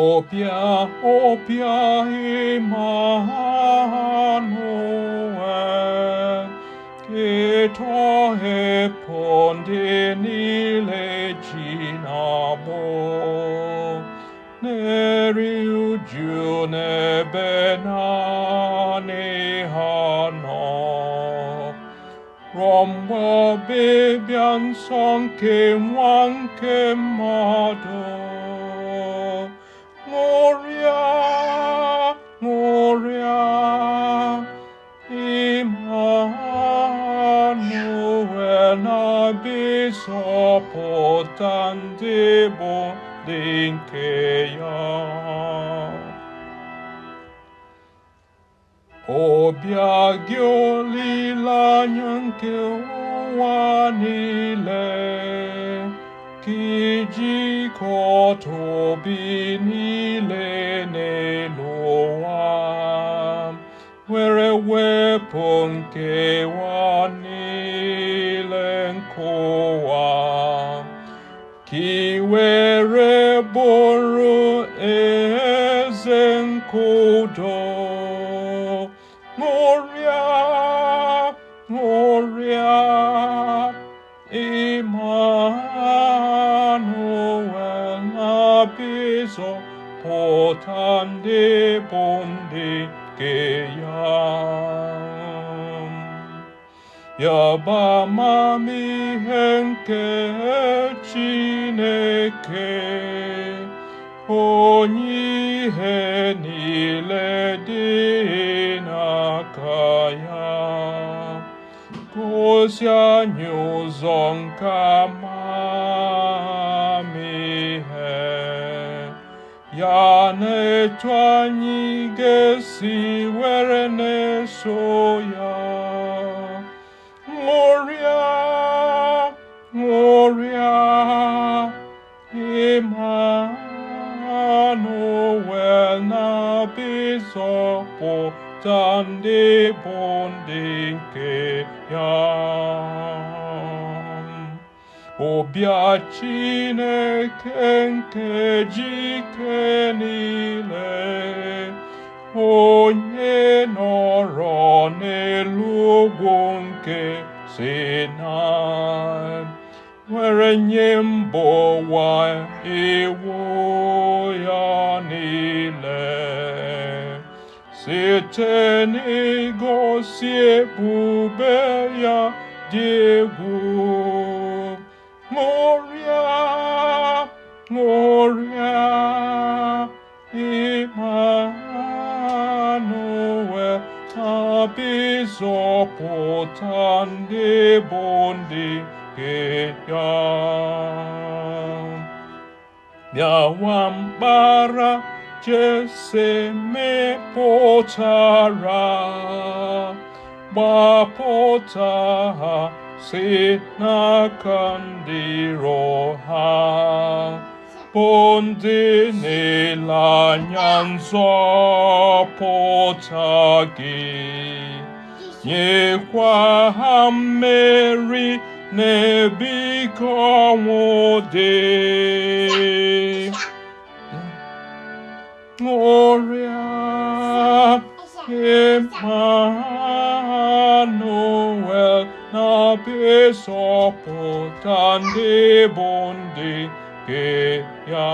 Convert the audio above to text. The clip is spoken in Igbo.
Ọbịa, ọbịa Emmanuel, ịtọhapụ ndị niile ji n'agbụ, na-eri uju n'ebe naanị ha nọ. Ruo mgbe ọbịbịa nsọ nke nwa nke mmadụ. Ṅụrịa, ṅụrịa, Emmanuel na-abịa ịzọpụta ndị bụ ndị nke ya. Ọbịa gị olileanya nke ụwa niile, ka ijikọta obi niile n'elu ụwa, were wepụ nkewa niile nke ụwa, ka ị were bụrụ eze nke udo. Ṅụrịa, ṅụrịa, Emmanuel na-abịa ịzọpụta ndị bụ ndị nke ya. Yaba amamihe nke Chineke, onye ihe niile dị n'aka ya. Gosi anyị ụzọ nke amamihe, ya na etu anyị ga-esi were na-eso ya. Ṅụrịa, ṅụrịa, Emmanuel na-abịa ịzọpụta ndị bụ ndị nke ya. Ọbịa Chineke nke ji ike niile, onye nọrọ n'elu ugwu nke Sinai, were nye mba ụwa iwu ya niile, site n'igosi ebube ya dị egwu. Ṅụrịa, ṅụrịa, Emmanuel na-abịa ịzọpụta ndị bụ ndị nke ya. Bịawa mkpara Jese mepụtara, gbapụta ha si n'aka ndị iro ha, bụ ndị na-ele anya nzọpụta gị. Nyekwa ha mmeri n'ebe ike ọnwụ dị. Ṅụrịa, Emmanuel na-abịa ịzọpụta ndị bụ ndị nke ya.